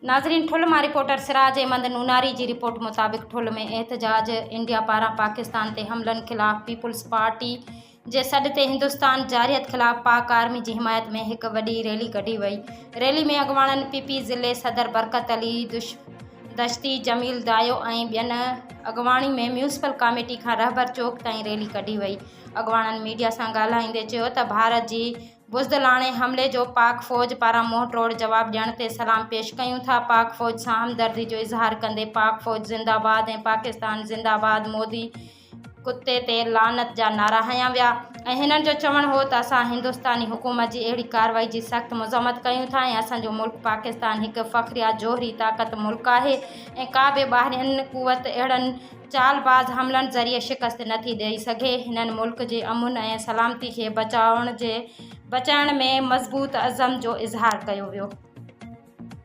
ناظرين ٺل مان رپورٽر سراج احمد نوناري جي رپورٽ مطابق ٺل ۾ احتجاج انڊيا پاران پاڪستان تي حملن خلاف پيپلز پارٽي جي سڏ تي هندستان جارحيت خلاف پاڪ آرمي جي حمايت ۾ هڪ وڏي ريلي ڪڍي وئي ريلي ۾ اڳواڻن پي پي ضلعي صدر برڪت علي دشتي جميل دايو ۽ ٻين اڳواڻي ۾ ميونسپل ڪاميٽي کان رهبر چوڪ تائين ريلي ڪڍي وئي اڳواڻن ميڊيا سان ڳالهائيندي چيو ته ڀارت جي بزدلاڻي حملي جو پاڪ فوج پاران منهن ٽوڙ جواب ڏيڻ تي سلام پيش ڪيون ٿا، پاڪ فوج سان همدردي جو اظهار ڪندي پاڪ فوج زنده باد ۽ پاڪستان زنده باد مودي ڪتي تي لعنت جا نعرا هنيا ويا ۽ هنن جو چوڻ هو ته اسان هندستاني حڪومت جي اهڙي ڪارروائي جي سخت مذمت ڪيون ٿا ۽ اسان جو ملڪ پاڪستان هڪ فخريه جوهري طاقت ملڪ آهي ۽ ڪا به ٻاهرين قوت اهڙن چالباز حملن ذريعي شڪست نه ٿي ڏئي سگهي، هنن ملڪ جي امن ۽ سلامتي کي بچائڻ جي بچائڻ ۾ مضبوط عزم جو اظهار ڪيو ويو.